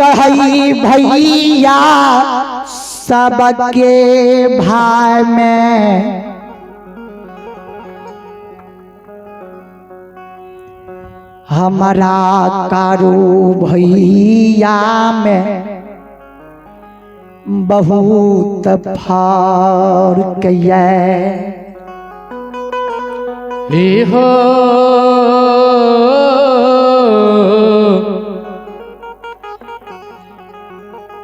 कही भैया सबके भाई में हमारा कारू भैया में बहुत फर्क ये। हे हो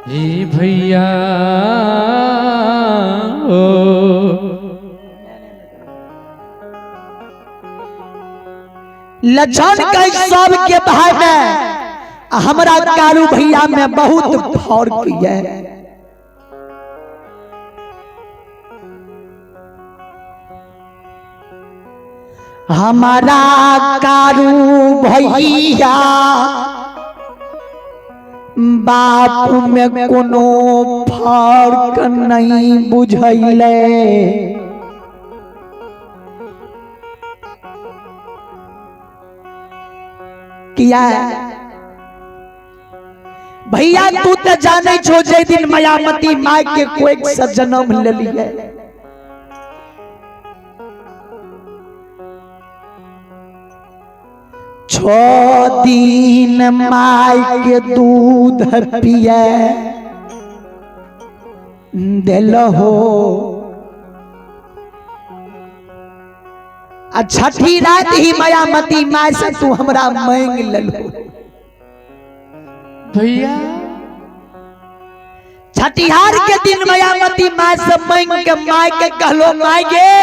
हे भैया ओ लक्षण के सबके भाई में हमरा कारू भैया में बहुत फर्क ये। हमारा कारू भैया बाप में कोनो फर्क नहीं बुझैले। किया भैया तू तो जाने छो जे दिन मायामती माय के कोई से जन्म ले लिए। छो दिन माय के दूध पिए दिल हो आ छठी रात ही मायामती माय से तू हमरा मांग लेलो। भैया छठिहार के दिन मायामती माय से मांग के माय के कहलो माय गे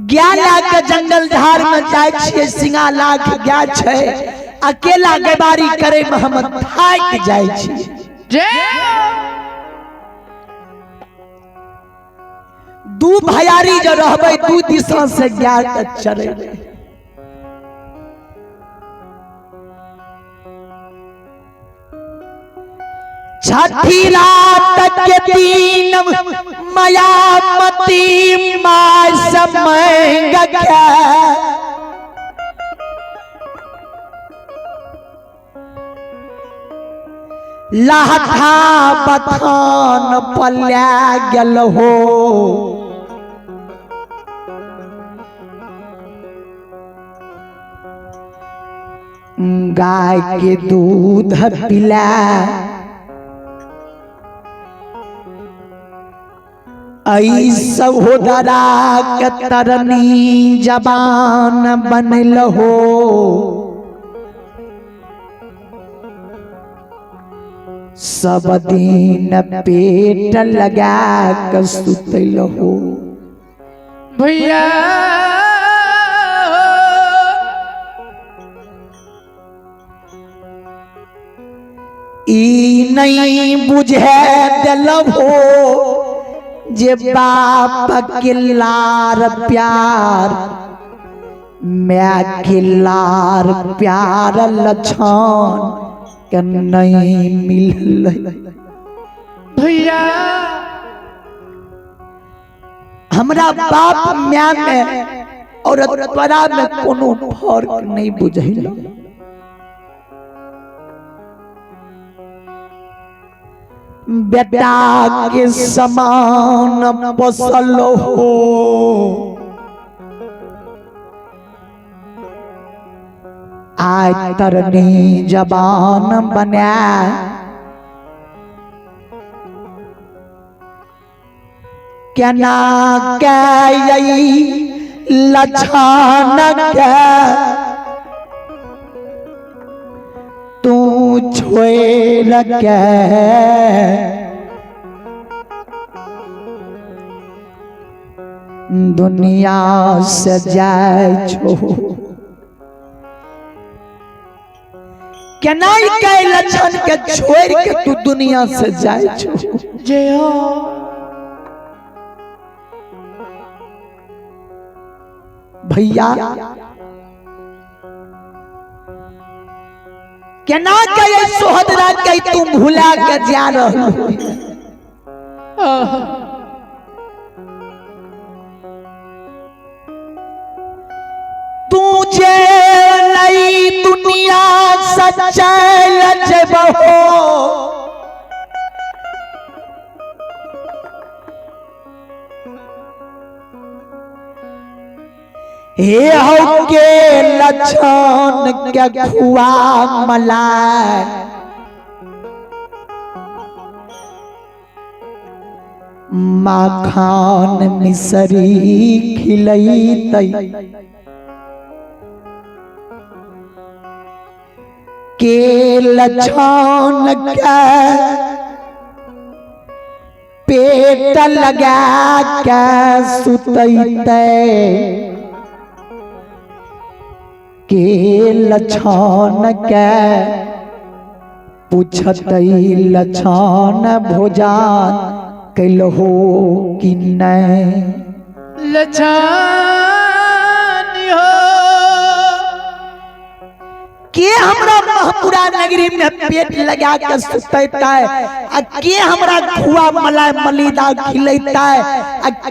11 लाख के जंगल झाड़ में जाय छियै, सिंगा लाख गाय छै, अकेला गबारी करे में हम थाकि जाय छियै। दू भयारी जो रहबै दू दिशा से गाय के चरेबै। छठी रात के दिन मायामती my से मांग के लाठा बथान पल्या गेल हो। गाय के दूध पिला ऐ सहोदरा के तरनी जबान बनल हो। सब दिन पेट लगा के सुतल हो। भैया ई नहीं बुझे दिल हो जे बाप के लार प्यार my के लार प्यार लक्षण के नहीं मिलल। भैया हमरा बाप my में और तोरा में कोनो फर्क नहीं बुझैल। बेटा के समान पोसल हो आय तरनी जबान बना केना के लक्षण के तू छोड़ के दुनिया से जाय छो। केना के लक्षण के छोड़ के तू दुनिया से जाय छो। जय हो भैया केना के सोहदरा के तू भुला के जा रहल हो। तू जे नई दुनिया सचल जेबहो हे हो के लक्षण के खुआ मलाई माखान मिसरी खिलैतै के लक्षण के पेट लगा के सुतैतै के लक्षण के पूछतै लक्षण भोजन कैलहो कि नहीं। लछानी हो के हमरा महपुरा नगरी में पेट लगा के सुतैतै आ के हमरा खुआ मलाई मलीदा खिलैतै आ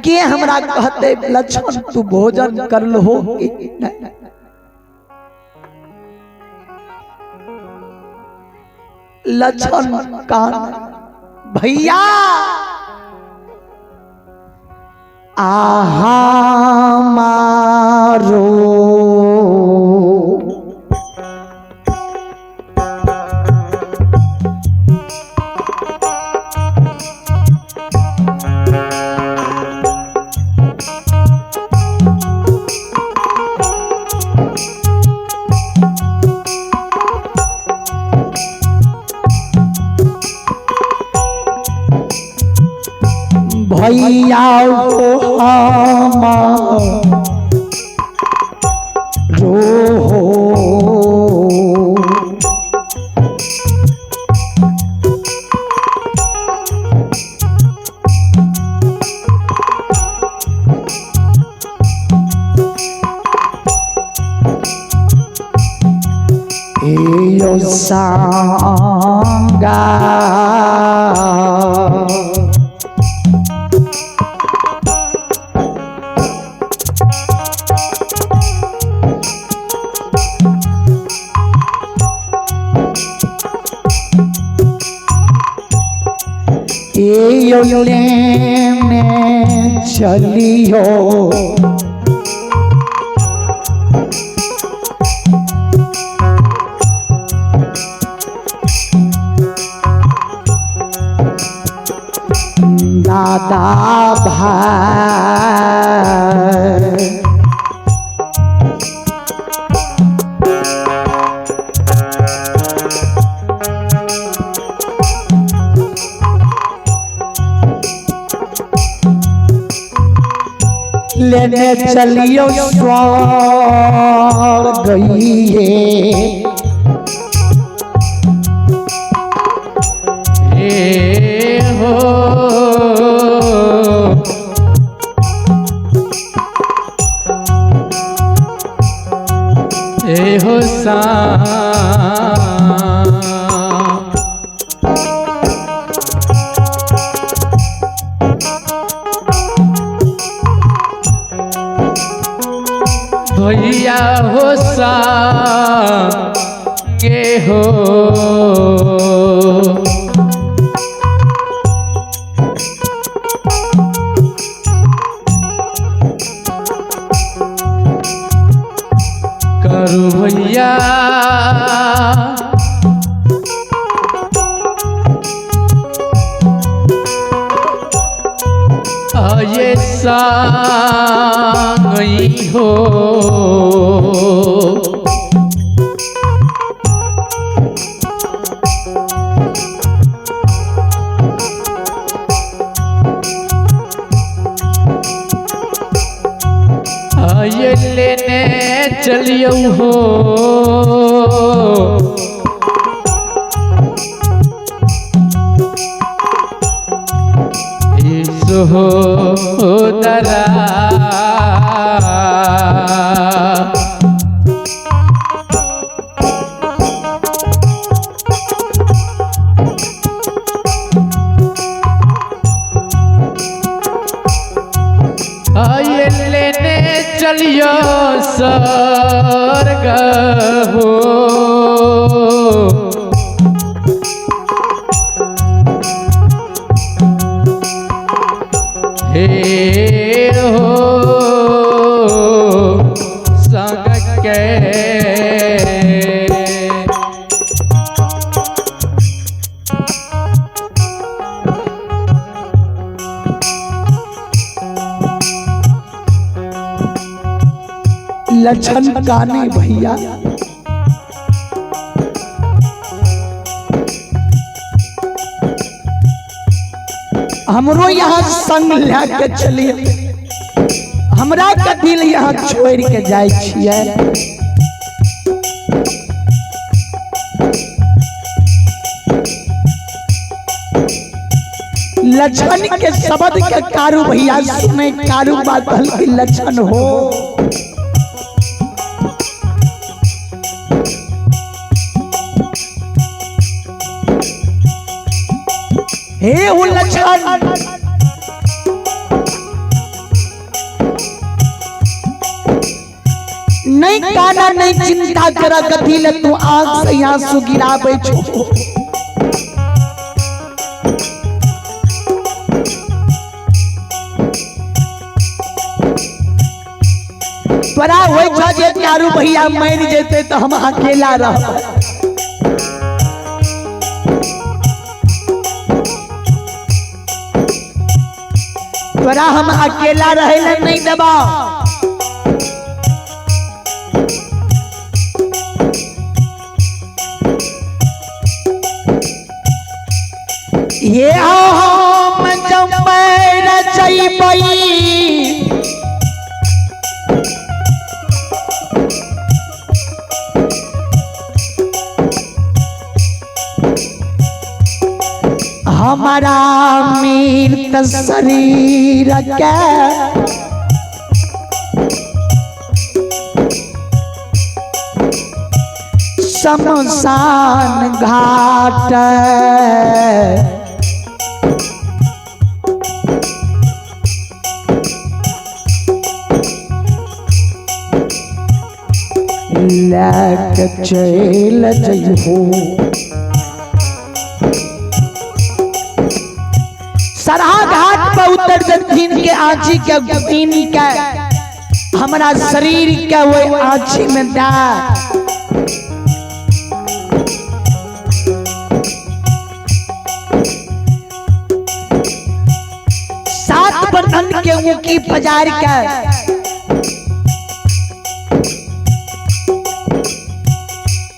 के हमरा कहतै लक्षण तू भोजन करलहो कि नहीं। लक्षण कान भैया आहा मारो भैया हो हमारो हो यो सांगा यो लेने चलियो दादा भाई लेने चलियो स्वर्ग गइए हे हो हे हो सा भैया हो सा गे हो करू भैया ये साई हो ये लेने चलियो हो हो दरा आये लेने चलियो सहोदरा। स्वर्ग हो। हे हो संग के लक्षण काने भैया, हमरो यहाँ संग लए के चलिए, हमरा कथी ले यहाँ छोड़ के जाय छियै। लक्षण के शब्द के कारू भैया सुने, कारू बात कहल कि लक्षण हो हे हो लक्षण, नहीं काना नहीं चिंता कर कथी ले तू आंख से आंसू गिराबै छो। तोरा होइ छौ जे चारू भैया मरि जेतै तऽ हम अकेला रहबै। तोरा हम अकेला रहे ला नहीं देबा। ये हम जमैर जइबै हमारा मीत शरीर के शमशान घाट लैके चल जइहो। सरहा घाट पर उतर जथिन के आँखी के गुइन के हमरा शरीर के वही आँखी में दा सात बंधन के ऊकी पजार के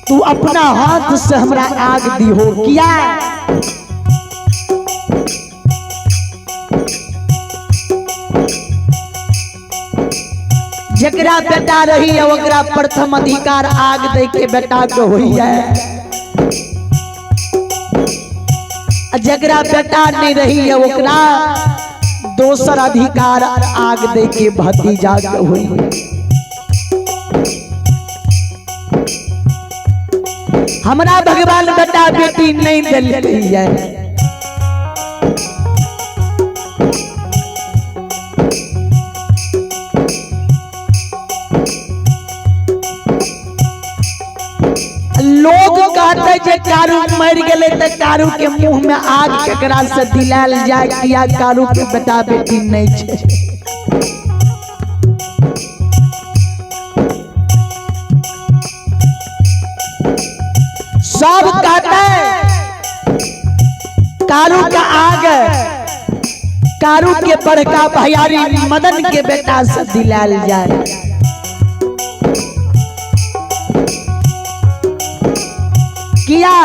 तू अपना हाथ से हमरा आग दी हो किया। जकरा बेटा रही है ओकरा प्रथम अधिकार आग दे के बेटा के होई है, जकरा बेटा नहीं रही है ओकरा दोसर अधिकार आग दे के भतीजा के होई है। हमरा भगवान बेटा बेटी नहीं दिलकै है। लोग कहते जे कारू मर गए तो कारू के मुंह में आग केकरा से दिलायल जाए, किया कारू के बेटा बेटी नहीं छे। सब कहते कारू का आग कारू के बड़का भैयारी मदन के बेटा से दिलायल जाए। किया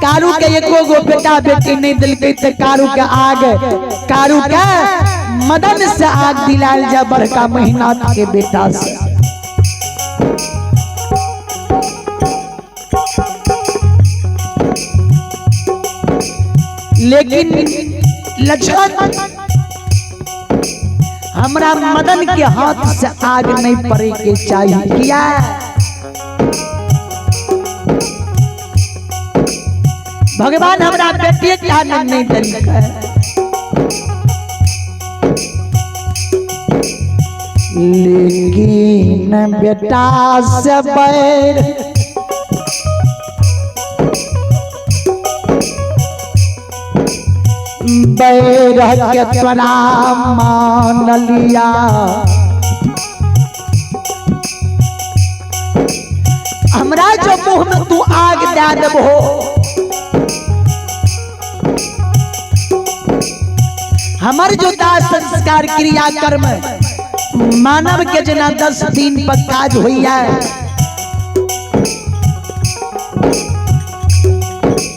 कारू के एको गो बेटा बेटी नहीं दिलकै ते कारू के आग कारू के मदन से आग दिलायल जाए बड़का महीनाथ के बेटा से। लेकिन लक्षण हमरा मदन के हाथ से आग नहीं पड़े के चाहिए। किया भगवान हमरा बेटिए के आनंद नहीं दिलकै। लेकिन बेटा से बैर बैर के तोरा मान लिया। हमरा जो मुंह में तू आग दे देबहो, हमर जो दाह संस्कार क्रिया कर्म मानव के जना 10 दिन पर काज होइया,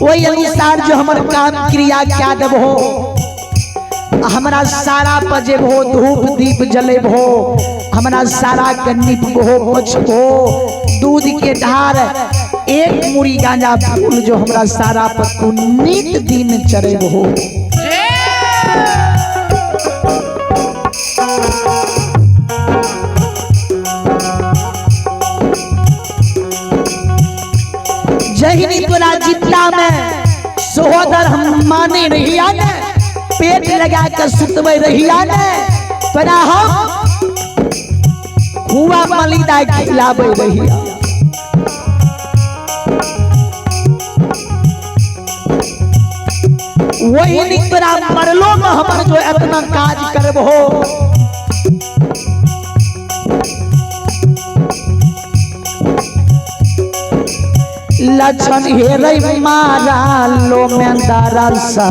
वही अनुसार जो हमर काम क्रिया क्या देबहो, हमरा सारा पजेबहो, धूप दीप जलेबहो, हमरा सारा के निपबहो पोछबहो, दूध के ढार एक मुड़ी गांजा फूल जो हमरा सारा पर तू नित दिन चढ़ेबहो। जहिनी तोरा जितना में सोहदर हम माने रहिया ने, पेट लगा कर सुतबे रहिया ने, तोरा हम हुआ मलिदा खिलाबे रहिया। वही तोरा मरलो में हमर जो इतना काज करबहो, लक्षण हेरे मारा लो में दरसा।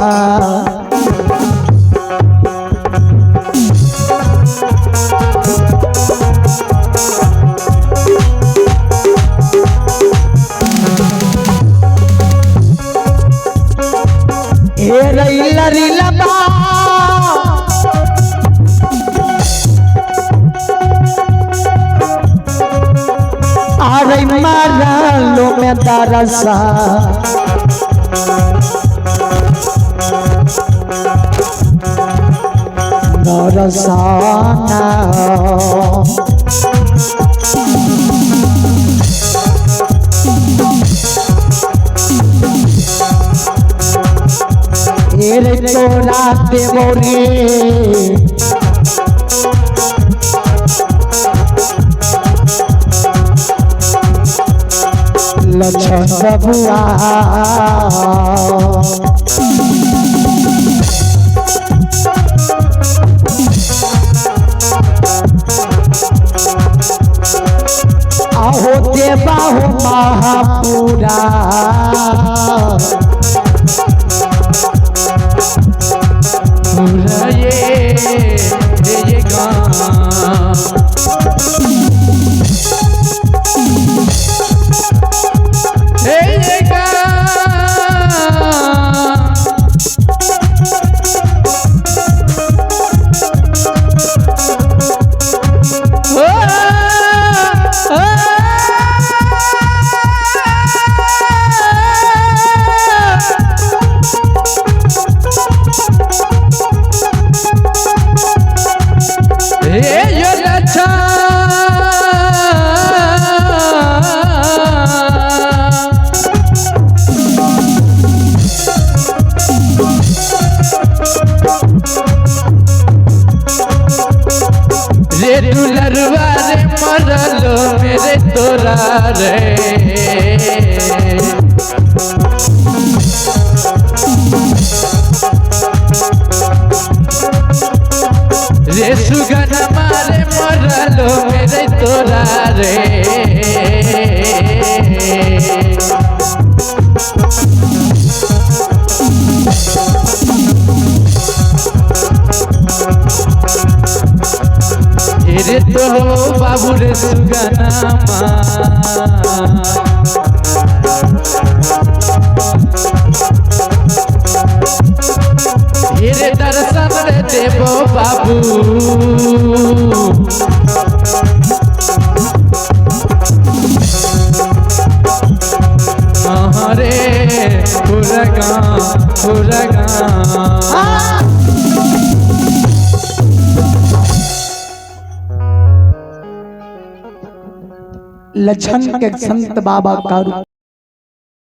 हेरे लरी लबा अरे मारा लो में दरसा। दरसाना एरे तोरा देबो रे लक्षण बबुआ। आहो देवा हो महापुरा पूरा ये गाँव हे ये गाँव। ओ, ओ, हे यो लच्छा रे दुलरवा रे मरलो मेरे तोरा रे। रे सुगन मारे मरलो मेरे तोरा रे। रे तो बाबू रे सुगना रे दर्शन रे देवो बाबू। रे पूरा गाँव पूरा गाँव। लक्षण के संत बाबा का।